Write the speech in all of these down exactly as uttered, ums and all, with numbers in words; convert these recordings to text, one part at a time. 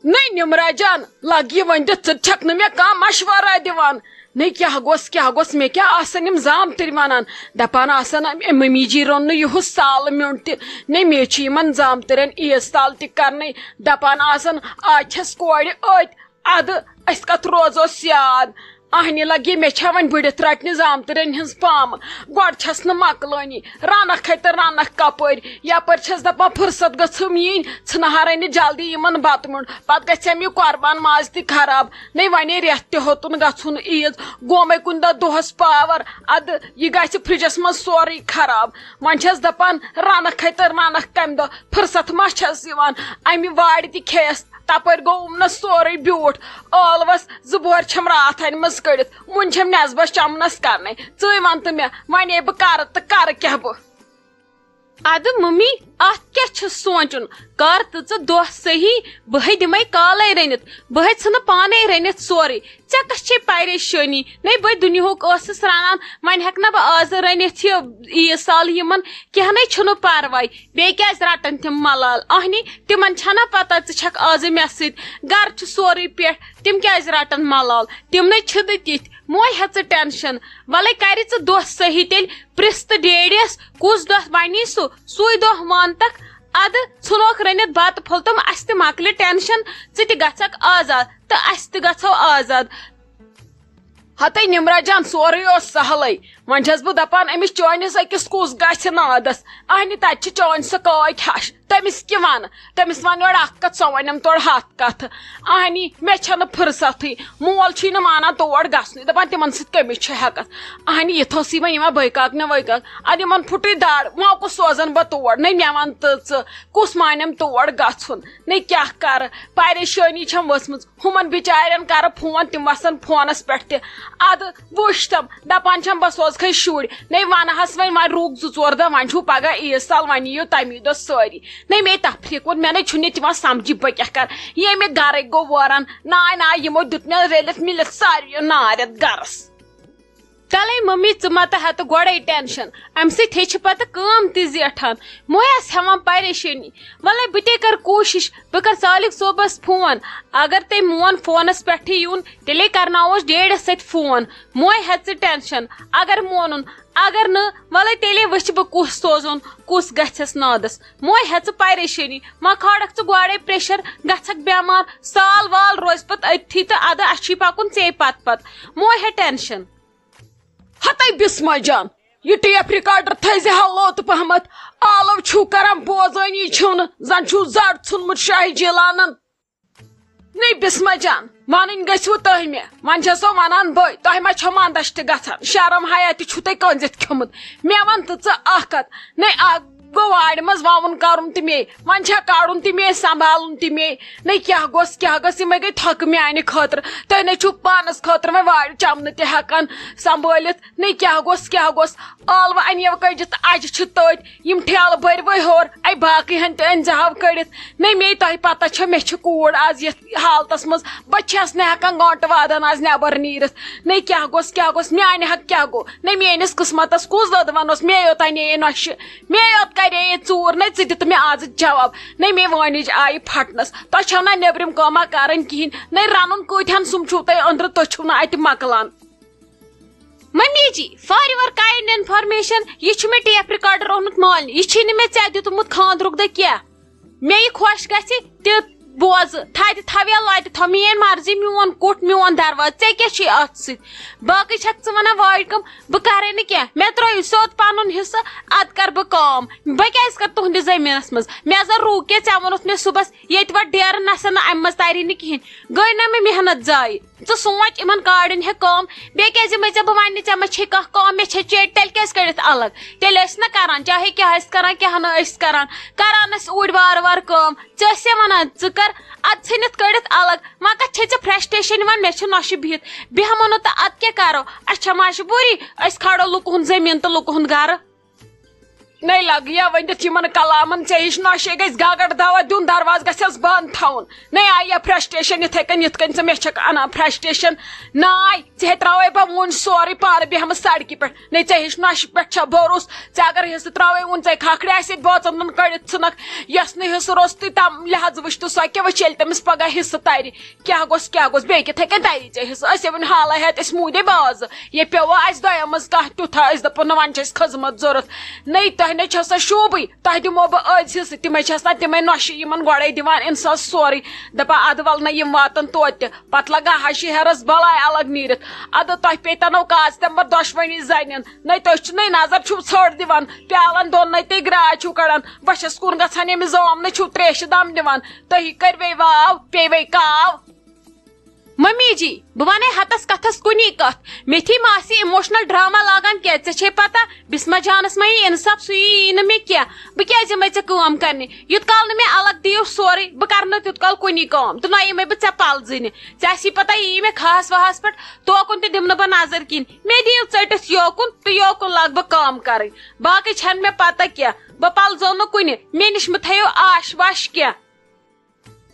نٔے نمرہ جان، لگ یہِ وۄنۍ دِتھ، ژٕ چھکھ نہٕ مےٚ کانٛہہ مشورہ دِوان۔ نٔے کیٛاہ گوٚژھ، کیٛاہ گوٚژھ، مےٚ کیٛاہ آسن یِم زامتٕرۍ ونان؟ دپان آسن، "أمۍ مٔمی جی روٚن نہٕ یِہُس سالہٕ میوٚنٛڈ تہِ۔" نٔے مےٚ چھِ یِمن زامتٕرٮ۪ن عیٖز سال تہِ کرنٕے۔ دپان آسن، "آز چھس کورِ أتۍ، ادٕ أسۍ کتھ روزوس یاد؟" اہنہِ لگی مےٚ چھےٚ وۄنۍ بٕڑِتھ رٹنہِ زامتٕرٮ۪ن ہٕنٛز پامہٕ۔ گۄڈٕ چھس نہٕ مۄکلٲنی، رنکھ ہے تہٕ رنکھ کپٲرۍ؟ یپٲرۍ چھس دپان فرصت گٔژھٕم یِنۍ، ژھٕنہارے نہٕ جلدی یِمن بتہٕ میوٚنٛڈ، پتہٕ گژھٮ۪م یہِ قۄربان ماز تہِ خراب۔ نٔے ونے رٮ۪تھ تہِ ہوٚتُن گژھُن عیٖد، گومے کُنہِ دۄہ دۄہس پاور، ادٕ یہِ گژھِ فرجس منٛز سورُے خراب۔ وۄنۍ چھس دپان رنکھ ہے تہٕ رنکھ کمہِ دۄہ، فرصت ما چھس یِوان؟ امہِ وارِ تہِ کھیٚیس، تپٲرۍ گوٚوُم نہ سورُے بیوٗٹھ۔ ٲلوس زٕ بۄہر چھم راتھ انہِ مژ کٔڑِتھ، وُنہِ چھم نٮ۪صبس چمنس کرنے۔ ژٕے ون تہٕ مےٚ، ونے بہٕ کرٕ تہٕ کرٕ کیٛاہ بہٕ؟ ادٕ ممی، اتھ کیٛاہ چھُ سونٛچُن؟ کر تہٕ ژٕ دۄہ صحیح، بہے دِمے کالے رٔنِتھ، بہے ژھٕنہٕ پانے رٔنِتھ سورُے۔ ژےٚ کس چھے پریشٲنی؟ نے بہٕ دُنیہُک ٲسٕس رنان، وۄنۍ ہیٚکہٕ نہ بہٕ آزٕ رٔنِتھ یہِ عیٖد سال یِمن؟ کینٛہہ نے چھُنہٕ پرواے۔ بیٚیہِ کیٛازِ رٹن تِم ملال؟ اہنی، تِمن چھنا پتہ ژٕ چھکھ آزٕ مےٚ سۭتۍ، گرٕ چھُ سورُے پٮ۪ٹھ، تِم کیٛازِ رٹن ملال؟ تِم نے چھِنہٕ تِتھۍ۔ موے ہےٚ ژٕ ٹینشن۔ ولے کرِ ژٕ دۄہ صحیح تیٚلہِ، پرژھ تہٕ ڈیڈیس کُس دۄہ ونی سُہ، سُے دۄہ وَن تکھ۔ ادٕ ژھُنوکھ رٔنِتھ بتہٕ پھوٚل تِم، اسہِ تہِ مۄکلہِ ٹینشن، ژٕ تہِ گژھکھ آزاد تہٕ اسہِ تہِ گژھو آزاد۔ ہتے نمرہ جان، سورُے اوس سہلٕے۔ وۄنۍ چھس بہٕ دپان، أمِس چٲنِس أکِس کُس گژھِ نادس؟ اہنہِ، تتہِ چھِ چٲنۍ سۄ کاے کھش، تٔمِس کہِ ونہٕ؟ تٔمِس ونہٕ یورٕ اکھ کتھ، سۄ ونٮ۪م تورٕ ہتھ کتھٕ۔ اہنی، مےٚ چھنہٕ فرصتھٕے، مول چھُے نہٕ مانان تور گژھنُے، دپان تِمن سۭتۍ کٔمِس چھِ ہٮ۪کتھ۔ اہنی، یہِ تھٲوسٕے وۄنۍ یِمن بٲے کاک نہ وٲے کاک، ادٕ یِمن پھُٹُے دڑ، وۄنۍ کُس سوزن بہٕ تور؟ نٔے مےٚ ون تہٕ ژٕ، کُس مانٮ۪م تور گژھُن؟ نٔے کیٛاہ کرٕ؟ پریشٲنی چھم ؤژھمٕژ۔ ہُمن بِچارٮ۪ن کرٕ فون، تِم وسن فونس پٮ۪ٹھ تہِ۔ ادٕ وٕچھ تِم، دپان چھم، بہٕ سوزکھے شُرۍ۔ نے ونہس وۄنۍ، وۄنۍ رُک زٕ ژور دۄہ، وۄنۍ چھُو پگاہ عیٖد سال، وۄنۍ یِیِو تمی دۄہ سٲری۔ نے مے تفریٖق ووٚن، مےٚ نے چھُنہٕ یہِ تہِ یِوان سمجھی، بہٕ کیٛاہ کرٕ؟ ییٚمہِ گرٕکۍ گوٚو وٲران، ناے ناے، یِمو دیُت مےٚ رٔلِتھ مِلِتھ ساروِیو نارٮ۪تھ گرس۔ تلے ممی، ژٕ مہ تہٕ ہتہٕ گۄڈے ٹینشن، امہِ سۭتۍ ہے چھِ پتہٕ کٲم تہِ زیٹھان، مویس ہٮ۪وان پریشٲنی۔ ولے بہٕ تے کرٕ کوٗشش، بہٕ کرٕ سالک صٲبس فون، اگر تٔمۍ مون فونس پٮ۪ٹھٕے یُن، تیٚلے کرناووس ڈیڈس سۭتۍ فون۔ موے ہےٚ ژٕ ٹینشن، اگر مونُن، اگر نہٕ، ولے تیٚلے وٕچھِ بہٕ کُس سوزُن، کُس گژھٮ۪س نادس۔ موے ہےٚ ژٕ پریشٲنی، ما کھالکھ ژٕ گۄڈے پریشر، گژھکھ بٮ۪مار، سال وال روزِ پتہٕ أتھی تہٕ ادٕ اَسہِ چھُے پکُن ژے پتہٕ پتہٕ۔ موے ہےٚ ٹینشن۔ ہتے بسمہ جان، یہِ ٹیپ ریکارڈر تھٲیزِ ہا لوٚت پہمتھ۔ آلو چھُو کران، بوزٲنی چھُو نہٕ، زن چھُو زر ژھُنمُت شاہی جیلانن۔ نٔے بسمہ جان، ونٕنۍ گژھِوٕ تۄہہِ مےٚ، وۄنۍ چھسو ونان بٔے، تۄہہِ ما چھو مندش تہِ گژھان؟ شرم حیا تہِ چھُو تۄہہِ کٔنزِتھ کھیوٚمُت؟ مےٚ ون تہٕ ژٕ اکھ کتھ، نٔے اکھ گوٚو وارِ منٛز وَوُن کَرُن تہِ مے، وۄنۍ چھا کَڑُن تہِ مے، سنٛبھالُن تہِ مے۔ نَے کیٛاہ گوٚژھ، کیٛاہ گوٚژھ، یِمَے گٔے تھۄکہٕ میٛانہِ خٲطرٕ۔ تُہۍ نَے چھِو پانَس خٲطرٕ وۄنۍ وارِ چَمنہٕ تہِ ہٮ۪کان سنٛبھٲلِتھ۔ نَے کیٛاہ گوٚژھ، کیٛاہ گوٚژھ، ٲلوٕ اَنیو کٔڑِتھ، اَجہِ چھِ تٔتۍ، یِم ٹھیلہٕ بٔرۍ ؤے ہیوٚر، اَے باقٕے ہَن تہِ أنۍ زِ ہاو کٔڑِتھ۔ نَے مے تۄہہِ پَتہ چھےٚ، مےٚ چھِ کوٗر آز یَتھ حالتَس منٛز، بہٕ چھَس نہٕ ہٮ۪کان گٲنٛٹہٕ وادَن آز نٮ۪بَر نیٖرِتھ۔ نَے کیٛاہ گوٚژھ، کیٛاہ گوٚژھ، میٛانہِ حق کیٛاہ گوٚو؟ نَے میٛٲنِس قٕسمَتَس کُس دۄد وَنوس، مے یوت اَنے نۄشہِ۔ مے یوت کرے یہِ ژوٗر، نے ژٕ دِ تہٕ مےٚ آزٕ جواب، نے مے وٲنِج آیہِ پھٹنس۔ تۄہہِ چھو نہ نیبرِم کٲما کرٕنۍ کِہینۍ، نے رنُن کۭتہن سُم چھُو تۄہہِ أنٛدرٕ، تُہۍ چھِو نہٕ اتہِ مۄکلان۔ Mummy ji, for your kind information، یہِ چھُ مےٚ ٹیپ ریکارڈر اوٚنمُت مالنہِ، یہِ چھُے نہٕ مےٚ ژےٚ دیُتمُت خانٛدرُک دۄہ کینٛہہ۔ مےٚ یہِ خۄش گژھِ تہِ بوزٕ، تھدِ تھاو یا لۄتہِ تھاو، میٲنۍ مرضی، میون کُٹھ، میون دروازٕ، ژےٚ کیٛاہ چھُے اتھ سۭتۍ؟ باقٕے چھکھ ژٕ ونان وارِ کٲم، بہٕ کرے نہٕ کینٛہہ، مےٚ ترٲیِو سیوٚد پنُن حصہٕ، ادٕ کر بہٕ کٲم۔ بہٕ کیٛازِ کر تُہنٛدِس زٔمیٖنس منٛز؟ مےٚ زن روٗک کینٛہہ، ژےٚ ووٚنُتھ مےٚ صُبحس ییٚتہِ وۄٹھ ڈیرٕ نسا نہٕ، امہِ منٛز ترِ نہٕ کِہینۍ۔ گٔے نہ مےٚ محنت ضایہِ؟ ژٕ سونٛچ، یِمن کاڑٮ۪ن ہیٚکھ کٲم، بیٚیہِ کیٛازِ یِمے ژےٚ بہٕ وننہِ، ژےٚ ما چھے کانٛہہ کٲم، مےٚ چھے چیٹۍ، تیٚلہِ کیٛازِ کٔڑِتھ الگ؟ تیٚلہِ ٲسۍ نہ کران، چاہے کیٛاہ ٲسۍ کران، کیٛاہ نہٕ ٲسۍ کران، کران ٲسۍ اوٗرۍ وارٕ وارٕ کٲم۔ ژےٚ ٲسۍ یا ونان، ژٕ کر، ادٕ ژھٕنِتھ کٔڑِتھ الگ، وۄنۍ کتھ چھے ژےٚ فرسٹریشن یِوان؟ مےٚ چھِ نۄشہِ بِہِتھ، بیٚہمو نہٕ تہٕ ادٕ کیٛاہ کرو؟ اسہِ چھا مجبوٗری أسۍ کھالو لُکہٕ ہُنٛد زٔمیٖن تہٕ لُکہٕ ہُنٛد گرٕ؟ نَے لَگیا ؤنِتھ یِمن کلامن، ژےٚ ہِش نۄشہِ گژھِ گگر دوا دیُن، دروازٕ گژھٮ۪س بنٛد تھاوُن۔ نَے آیہِ یا فرسٹریشن یِتھَے کٔنۍ، یِتھ کٔنۍ ژٕ مےٚ چھَکھ اَنان فرسٹریشن؟ ناے، ژےٚ ہے ترٛاوَے بہٕ وُنۍ سورُے پانہٕ بیٚہمہٕ سڑکہِ پٮ۪ٹھ۔ نَے ژےٚ ہِش نۄشہِ پٮ۪ٹھ چھا بھروسہٕ؟ ژےٚ اگر حصہٕ ترٛاوَے وُنۍ، ژےٚ کھکھرِ آسہِ ییٚتہِ بٲژَن دۄن کٔڑِتھ ژھٕنَکھ۔ یۄس نہٕ حصہٕ روٚستُے تَم لحاظہٕ وٕچھ تہٕ سۄ کیٛاہ وٕچھ، ییٚلہِ تٔمِس پگاہ حصہٕ تَرِ؟ کیٛاہ گوٚژھ، کیٛاہ گوٚژھ، بیٚیہِ کِتھَے کٔنۍ تَرِ ژےٚ حصہٕ؟ أسۍ ہے وٕنہِ حالَے ہٮ۪تھ، أسۍ موٗدے بازٕ۔ یہِ پیوٚو اَسہِ دۄیو منٛز کانٛہہ تیُتھا، أسۍ دَپو نہٕ وۄنۍ چھِ أسۍ خدمت ضوٚرَتھ۔ نَے تۄہہِ نَے چھَو سۄ شوٗبٕے، تۄہہِ دِمو بہٕ أزۍ حصہٕ۔ تِمَے چھِ آسان تِمَے نۄشہِ، یِمَن گۄڈَے دِوان اِنسان سورُے، دَپان اَدٕ وَلہٕ نہ یِم واتَن توتہِ۔ پَتہٕ لَگان ہَشہِ ہٮ۪رَس بَلاے الگ نیٖرِتھ۔ اَدٕ تۄہہِ پیٚتَنو کاژِ تَمہِ پَتہٕ دۄشوٕنی زَنٮ۪ن۔ نَے تُہۍ چھِو نَے نظر چھِو ژھٔٹ دِوان، پیالَن دۄن نَے تُہۍ گرٛاے چھِو کَڑان۔ بہٕ چھَس کُن گژھان ییٚمِس زام نَے چھِو ترٛیشہِ دَم دِوان۔ تُہی کٔرۍ وے واو، پیٚیہِ وے کاو۔ ممی جی، بہٕ ونے ہتس کتھس کُنی کتھ۔ میتھی ماسی ایموشنل ڈراما لاگان کیازِ؟ ژےٚ چھے پتہ، بسمہ جانس ما یی انصاف، سُہ یی نہٕ مےٚ کینٛہہ۔ بہٕ کیازِ یِمے ژےٚ کٲم کرنہِ؟ یُت کال نہٕ مےٚ الگ دِیو سورُے، بہٕ کرٕ نہٕ تیُت کال کُنی کٲم۔ تہٕ نہ یِمے بہٕ ژےٚ پلزٕنہِ۔ ژےٚ آسی پتہ، یی مےٚ کھہس وہس پٮ۪ٹھ، توکُن تہِ دِمہٕ نہٕ بہٕ نظر کِنۍ۔ مےٚ دِیِو ژٔٹِتھ یوکُن تہٕ یوکُن لاگہٕ بہٕ کٲم کرٕنۍ۔ باقٕے چھنہٕ مےٚ پتہ کینٛہہ۔ بہٕ پلزو نہٕ کُنہِ، مےٚ نِش مہٕ تھٲیِو آش واش کینٛہہ۔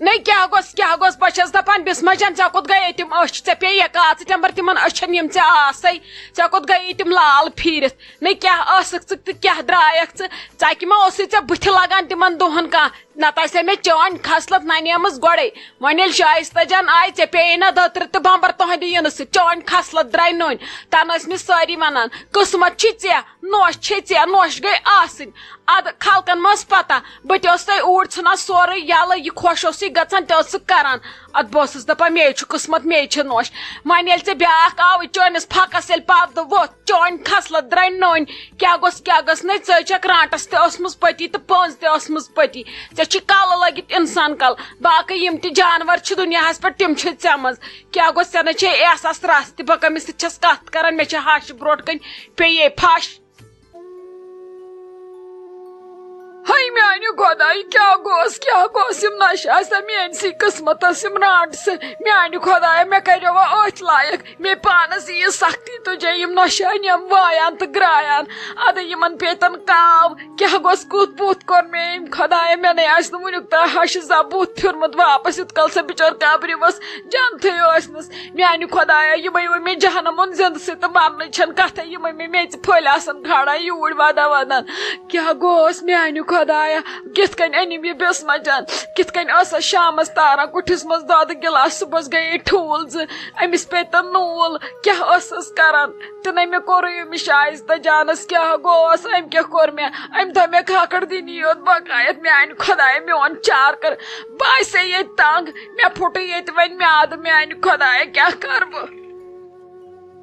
نَے کیٛاہ گوٚژھ، کیٛاہ گوٚژھ؟ بہٕ چھَس دَپان، بِسمہ جان، ژےٚ کوٚت گٔیے تِم أچھ؟ ژےٚ پیٚیہِ یہِ کاژٕ ٹٮ۪مبَر تِمَن أچھَن، یِم ژےٚ آسَے؟ ژےٚ کوٚت گٔیی تِم لال پھیٖرِتھ؟ نَے کیٛاہ ٲسٕکھ ژٕ تہٕ کیٛاہ درٛایَکھ ژٕ؟ ژَکہِ ما اوسُے ژےٚ بٕتھِ لَگان تِمَن دۄہَن کانٛہہ؟ نَتہٕ آسہِ ہے مےٚ چٲنۍ خصلت نَنیمٕژ گۄڈَے۔ وۄنۍ ییٚلہِ شایستہ جان آیہِ، ژےٚ پیٚیے نہ دٔترِ تہٕ بَمبَر تُہٕنٛدِ یِنہٕ سۭتۍ۔ چٲنۍ خصلت درٛاے نٔنۍ۔ تَنہٕ ٲسۍ مےٚ سٲری وَنان، قٕسمَت چھِ ژےٚ۔ نوش چھے ژےٚ، نوش گٔے آسٕنۍ۔ ادٕ خلقن ما ٲس پتہ؟ بہٕ تہِ اوس تۄہہِ اوٗرۍ ژھٕنان سورُے یلہٕ، یہِ خۄش اوسُے گژھان، تہِ ٲسٕکھ کران۔ ادٕ بہٕ ٲسٕس دپان، مے چھُ قٕسمت، مے چھِ نوش۔ وۄنۍ ییٚلہِ ژےٚ بیٛاکھ آوٕے، چٲنِس پھکس ییٚلہِ پردٕ ووٚتھ، چٲنۍ خصلت درٛاے نٔنۍ۔ کیٛاہ گوٚژھ، کیٛاہ گوٚژھ نے؟ ژٔے چھکھ رانٹس تہِ ٲسمٕژ پٔتی تہٕ پٔنٛز تہِ ٲسمٕژ پٔتی۔ ژےٚ چھی کلہٕ لٔگِتھ انسان کلہٕ۔ باقٕے یِم تہِ جانور چھِ دُنیاہس پٮ۪ٹھ، تِم چھِ ژےٚ منٛز۔ کیٛاہ گوٚژھ، ژےٚ نَے چھے احساس رژھ تہِ، بہٕ کٔمِس سۭتۍ چھَس کَتھ کَران؟ مےٚ چھِ ہَش برٛونٛٹھ کَنہِ پیٚیے پھَش۔ ہاے میٛانہِ خۄدایہِ، کیٛاہ گوٚژھ، کیٛاہ گوٚژھ؟ یِم نَشہِ آسیا میٛٲنۍ سٕے قٕسمَتَس، یِم رانٛٹسہٕ؟ میٛانہِ خۄدایہ، مےٚ کَریوا أتھۍ لایق؟ مےٚ پانَس ییٖژ سختی تُجے، یِم نۄشہِ أنِم وایان تہٕ گرٛایان۔ اَدٕ یِمَن پیٚتَن کاو۔ کیٛاہ گوٚژھ، کُتھ بُتھ کوٚر مےٚ أمۍ خۄدایا؟ مےٚ نے آسہِ نہٕ وُنیُک تام ہَشہِ زانٛہہ بُتھ پھیوٗرمُت واپس، یُتھ کال سۄ بِچٲر قبرِ ؤژھ، جنتھٕے ٲسنَس۔ میٛانہِ خۄدایا، یِمَے وۄنۍ مےٚ جہنم اوٚن زِندٕ سۭتۍ تہٕ مرنٕچ چھَنہٕ کَتھٕے، یِمَے مےٚ میٚژِ پھٔلۍ آسَن کھالان یوٗرۍ وَدان وَدان۔ کیٛاہ گوٚوس میٛانہِ خۄدایا؟ کِتھ کٔنۍ أنِم یہِ بِسمہ جان؟ کِتھ کٔنۍ ٲسَس شامَس تاران کُٹھِس منٛز دۄدٕ گِلاس، صُبحَس گٔیے ٹھوٗل زٕ، أمِس پیٚتَن نوٗل، کیٛاہ ٲسَس کَران؟ تہٕ نَے مےٚ کوٚرُے أمِس شایستہ جانَس کیٛاہ گوٚوس، أمۍ کیٛاہ کوٚر مےٚ؟ أمۍ دوٚپ مےٚ کھکھٕر دِنی یوت بقایت، میٛانہِ خۄدایہِ میون چار کر، بہٕ آسے ییٚتہِ تنٛگ، مےٚ پھُٹُے ییٚتہِ وۄنۍ میٛادٕ، میٛانہِ خۄدایہِ کیٛاہ کَرٕ بہٕ؟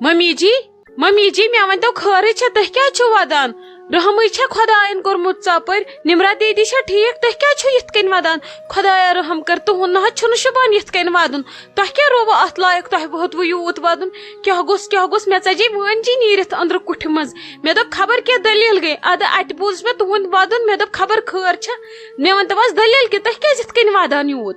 ممی جی، ممی جی، مےٚ ؤنۍ تو، خٲرٕے چھا؟ تُہۍ کیٛازِ چھِو وَدان؟ رحمٕے چھا خۄدایَن کوٚرمُت ژۄپٲرۍ؟ نِمرا دیدی چھا ٹھیٖک؟ تُہۍ کیٛازِ چھِو یِتھ کٔنۍ وَدان؟ خۄدایا رحم کر، تُہُنٛد نہ حظ چھُنہٕ شوٗبان یِتھ کٔنۍ وَدُن۔ تۄہہِ کیٛاہ رووٕ اَتھ لایق؟ تۄہہِ ووتوٕ یوٗت وَدُن؟ کیٛاہ گوٚژھ، کیٛاہ گوٚژھ؟ مےٚ ژَجے وٲنجی نیٖرِتھ أنٛدرٕ کُٹھِ منٛز۔ مےٚ دوٚپ، خبر کیٛاہ دٔلیٖل گٔے۔ اَدٕ اَتہِ بوٗز مےٚ تُہُنٛد وَدُن، مےٚ دوٚپ، خبر خٲر چھا؟ مےٚ ؤنۍ تو حظ دٔلیٖل کہِ تُہۍ کیٛازِ یِتھ کٔنۍ وَدان یوٗت؟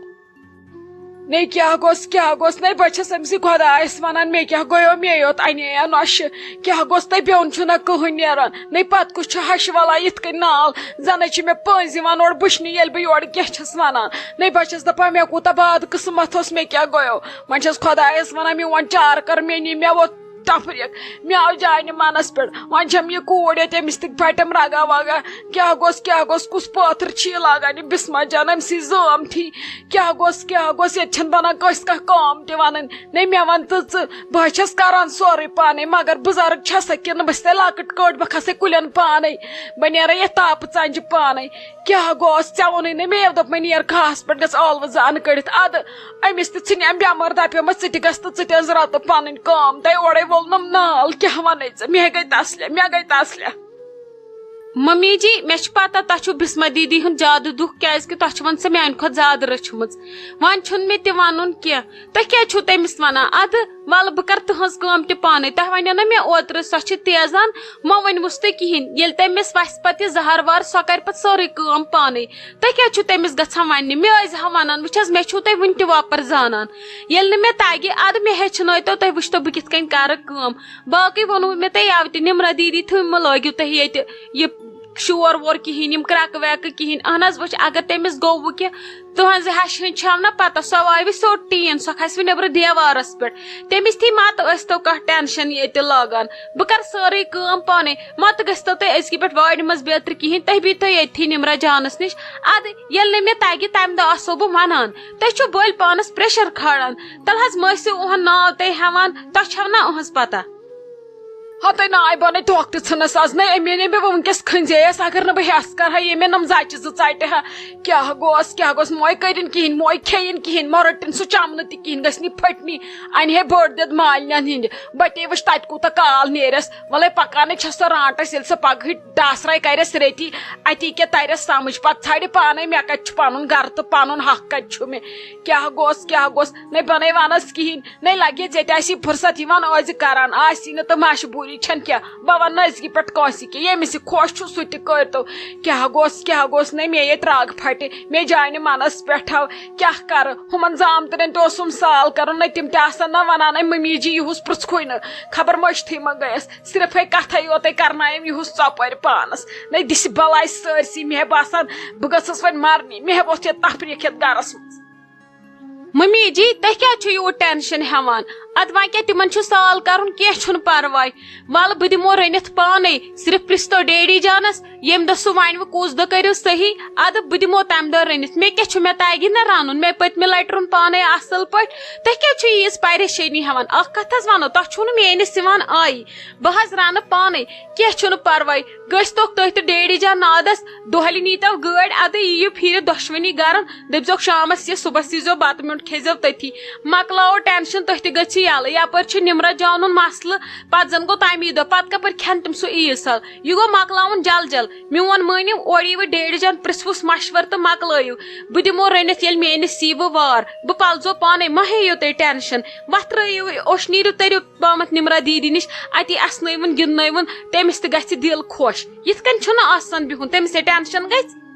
نے کیٛاہ گوٚژھ، کیٛاہ گوٚژھ؟ نے بہٕ چھَس أمۍسٕے خۄدایَس وَنان، مےٚ کیٛاہ گوٚیو، مے یوت اَنے یا نۄشہِ۔ کیٛاہ گوٚژھ تۄہہِ بیوٚن چھُنہ کٕہٕنۍ نیران؟ نے پَتہٕ کُس چھُ ہَشہِ وَلان یِتھ کٔنۍ نال؟ زَنَے چھِ مےٚ پٔنٛزۍ یِوان اورٕ بٕچھنہِ، ییٚلہِ بہٕ یورٕ کینٛہہ چھَس وَنان۔ نے بہٕ چھَس دَپان، مےٚ کوٗتاہ باد قٕسمَت اوس، مےٚ کیٛاہ گوٚیو؟ وۄنۍ چھَس خۄدایَس وَنان، میون چار کَر، مے نی، مےٚ ووت تفریٖق، مےٚ آو جانہِ منَس پٮ۪ٹھ۔ وۄنۍ چھَم یہِ کوٗر ییٚتہِ، أمِس تہِ پھَٹٮ۪م رَگا وَگا۔ کیٛاہ گوٚژھ، کیٛاہ گوٚژھ، کُس پٲتھٕر چھِ یہِ لاگان، یہِ بِسمہ جان أمۍ سٕے زٲم تھی؟ کیٛاہ گوٚژھ، کیٛاہ گوٚژھ، ییٚتہِ چھَنہٕ بَنان کٲنٛسہِ کانٛہہ کٲم تہِ وَنٕنۍ۔ نے مےٚ وَن تہٕ ژٕ، بہٕ ہا چھَس کَران سورُے پانَے، مگر بُزرٕگ چھَسا کِنہٕ بہٕ چھَسے لۄکٕٹ کٔٹ، بہٕ کھَسے کُلٮ۪ن پانَے، بہٕ نیرَے یَتھ تاپہٕ ژَنجہِ پانَے۔ کیٛاہ گوٚژھ، ژےٚ ووٚنُے نہ مےٚ، یَوٕ دوٚپ مےٚ، نیر کھاہَس پٮ۪ٹھ، گژھ ٲلوٕ زٕ اَنہٕ کٔڑِتھ۔ اَدٕ أمِس تہِ ژھٕنہِ أمۍ بٮ۪مٲر، دَپیومَس، ژٕ تہِ گژھ تہٕ ژٕ تہِ أنٛز رَتہٕ پَنٕنۍ کٲم۔ تَے اورَے وولنَم نال، کیٛاہ وَنَے ژٕ؟ مےٚ گٔے تَسلیا، مےٚ گٔے تَسلیا۔ ممی جی، مےٚ چھِ پَتہ تۄہہِ چھُو بِسمہ دیدی ہُنٛد زیادٕ دُکھ، کیٛازِکہِ تۄہہِ چھِ وۄنۍ سۄ میٛانہِ کھۄتہٕ زیادٕ رٔچھمٕژ۔ وۄنۍ چھُنہٕ مےٚ تہِ وَنُن کینٛہہ۔ تُہۍ کیٛازِ چھُو تٔمِس وَنان؟ اَدٕ وَلہٕ بہٕ کَرٕ تٕہٕنٛز کٲم تہِ پانَے۔ تۄہہِ وَنیو نہ مےٚ اوترٕ، سۄ چھِ تیزان، مہ ؤنۍوُس تُہۍ کِہیٖنۍ۔ ییٚلہِ تٔمِس وَسہِ پَتہٕ یہِ زَہر وَہر، سۄ کَرِ پَتہٕ سٲرٕے کٲم پانَے۔ تُہۍ کیٛازِ چھِو تٔمِس گژھان وَننہِ؟ مےٚ ٲسۍ زِ ہا وَنان، وٕچھ حظ، مےٚ چھِو تُہۍ وٕنہِ تہِ وۄپَر زانان۔ ییٚلہِ نہٕ مےٚ تَگہِ، اَدٕ مےٚ ہیٚچھنٲیتو تُہۍ، وٕچھتو بہٕ کِتھ کٔنۍ کَرٕ کٲم۔ باقٕے ووٚنوُ مےٚ تۄہہِ یَوٕ تہِ، نِمرا دیٖدی تھٲوِو مہٕ لٲگِو تُہۍ ییٚتہِ یہِ شور وور کِہیٖنۍ، یِم کرٛٮ۪کہٕ وٮ۪کہٕ کِہیٖنۍ۔ اہن حظ، وٕچھ، اگر تٔمِس گوٚو وۄنۍ کینٛہہ، تُہنٛزِ ہشہِ ہٕنٛز چھَو نہ پتہ، سۄ وایہِ سیوٚد ٹیٖن، سۄ کھسہِ وۄنۍ نیٚبرٕ دیوارس پٮ۪ٹھ۔ تٔمِس تھی مت ٲسۍتو کانٛہہ ٹٮ۪نشن ییٚتہِ لاگان، بہٕ کرٕ سٲرٕے کٲم پانے۔ مت گٔژھتو تُہۍ أزکہِ پٮ۪ٹھ وارِ منٛز بیترِ کِہیٖنۍ، تُہۍ بِہتو ییٚتھی نِمرا جانس نِش۔ ادٕ ییٚلہِ نہٕ مےٚ تگہِ، تمہِ دۄہ آسو بہٕ ونان۔ تُہۍ چھِو بٔلۍ پانس پریشر کھالان۔ تلہٕ حظ مٲسِو، اُہُنٛد ناو تُہۍ ہٮ۪وان، تۄہہِ چھَو نہ اُہٕنٛز پتہ۔ ہتٕے ناے بنے ٹھۄکھ تہِ ژھٕنس از۔ نہ، أمۍ ییٚلہِ مےٚ وٕنکیٚس کھٔنزییس، اگر نہٕ بہٕ ہٮ۪س کرٕ ہا، ییٚمۍ مےٚ نم زچہِ زٕ ژٹہِ ہا۔ کیٛاہ گوس، کیٛاہ گوس؟ موے کٔرِن کِہیٖنۍ، موے کھیٚیِن کِہیٖنۍ، مہ رٔٹِن سُہ چمنہٕ تہِ کِہیٖنۍ، گژھِ نہٕ پھٔٹنی۔ انہِ ہے بٔڑ دِد مالِنٮ۪ن ہِنٛدِ۔ بٹے وٕچھ تتہِ کوٗتاہ کال نیرٮ۪س۔ وَلَے پکانٕے چھَس سۄ رانٛٹَس، ییٚلہِ سۄ پگہٕے ڈاسراے کرٮ۪س ریتی، اتی کیٛاہ ترٮ۪س سمجھ۔ پتہٕ ژھانڈِ پانے مےٚ کتہِ چھُ پنُن گرٕ تہٕ پنُن حق کتہِ چھُ مےٚ۔ کیٛاہ گوس، کیٛاہ گوس؟ نَے بنے ونس کِہیٖنۍ۔ نَے لگے ژےٚ تہِ آسی فرصت یِوان ٲزِ کران، آسی نہٕ تہٕ مجبوٗری چھَنہٕ کینٛہہ۔ بہٕ وَنہٕ نہٕ أزکہِ پٮ۪ٹھ کٲنٛسہِ کینٛہہ، ییٚمِس یہِ خۄش چھُ سُہ تہِ کٔرۍتو۔ کیٛاہ گوٚژھ، کیٛاہ گوٚژھ نَے مےٚ ییٚتہِ راگ پھٹہِ، مےٚ جانہِ منَس پٮ۪ٹھ آو۔ کیٛاہ کَرٕ؟ ہُمَن زامتٕرٮ۪ن تہِ اوسُم سال کَرُن، نَے تِم تہِ آسَن نہ وَنان، "اے مٔمی جی، یِہُس پرٛژھکھُے نہٕ، خبر مٔشتھٕے ما گٔیَس، صرف ہے کَتھَے یوتَے کَرنایم یِہُس ژۄپٲرۍ پانَس۔ نَے دِسہِ بَلاے سٲرسٕے، مےٚ باسان بہٕ گٔژھٕس وۄنۍ مَرنہِ، مےٚ ووٚتھ ییٚتہِ تفریٖق یَتھ گَرَس منٛز۔" ممی جی، تُہۍ کیٛازِ چھِو یوٗت ٹینشن ہٮ۪وان؟ ادٕ وۄنۍ کیٛاہ، تِمن چھُ سال کرُن، کینٛہہ چھُنہٕ پرواے۔ ولہٕ بہٕ دِمو رٔنِتھ پانے، صرف پرٛژھتو ڈیڈی جانس، ییٚمہِ دۄہ سُہ ونہِ وۄنۍ کُس دۄہ کٔرِو صحیح، ادٕ بہٕ دِمو تمہِ دۄہ رٔنِتھ۔ مےٚ کیٛاہ چھُ، مےٚ تگہِ نہ رنُن، مےٚ پٔتمہِ لٹہِ روٚن پانے اصل پٲٹھۍ۔ تُہۍ کیٛازِ چھِو ییٖژ پریشٲنی ہٮ۪وان؟ اکھ کتھ حظ ونو، تۄہہِ چھُو نہٕ میٲنِس یِوان آیی، بہٕ حظ رنہٕ پانے، کینٛہہ چھُنہٕ پرواے۔ گٔژھۍ توکھ تُہۍ تہٕ ڈیڈی جان نادس، دۄہلہِ نیٖتو گٲڑۍ، ادٕ یِیِو پھیٖرِتھ دۄشوٕنی گرن، دٔپزیوکھ شامس یہِ، صُبحس ییٖزیو بتہٕ میوٚنٛڈ کھیزیو تٔتھی۔ مۄکلاوو ٹینشن، تُہۍ تہِ گٔژھِو یلہٕ۔ یپٲرۍ چھُ نِمرا جانُن مسلہٕ، پتہٕ زن گوٚو تمی دۄہ، پتہٕ کپٲرۍ کھٮ۪ن تِم سُہ عیٖد سال؟ یہِ گوٚو مۄکلاوُن جل جل۔ میون مٲنِو، اورٕ یِیوٕ ڈیڈی جان، پرژھوُس مشور تہٕ مۄکلٲیِو۔ بہٕ دِمو رٔنِتھ ییٚلہِ میٲنِس ییٖوٕ وار۔ بہٕ پلزو پانے، مہ ہیٚیِو تُہۍ ٹینشن۔ وۄتھرٲیِو، اوٚش نیٖرِو، تٔرِو پامتھ نِمرا دیدی نِش، اتی اسنٲیوُن، گِنٛدنٲیوُن، تٔمِس تہِ گژھِ دِل خۄش۔ یِتھ کٔنۍ چھُنہٕ آسان بِہُن، تٔمِس ہے ٹینشن گژھِ۔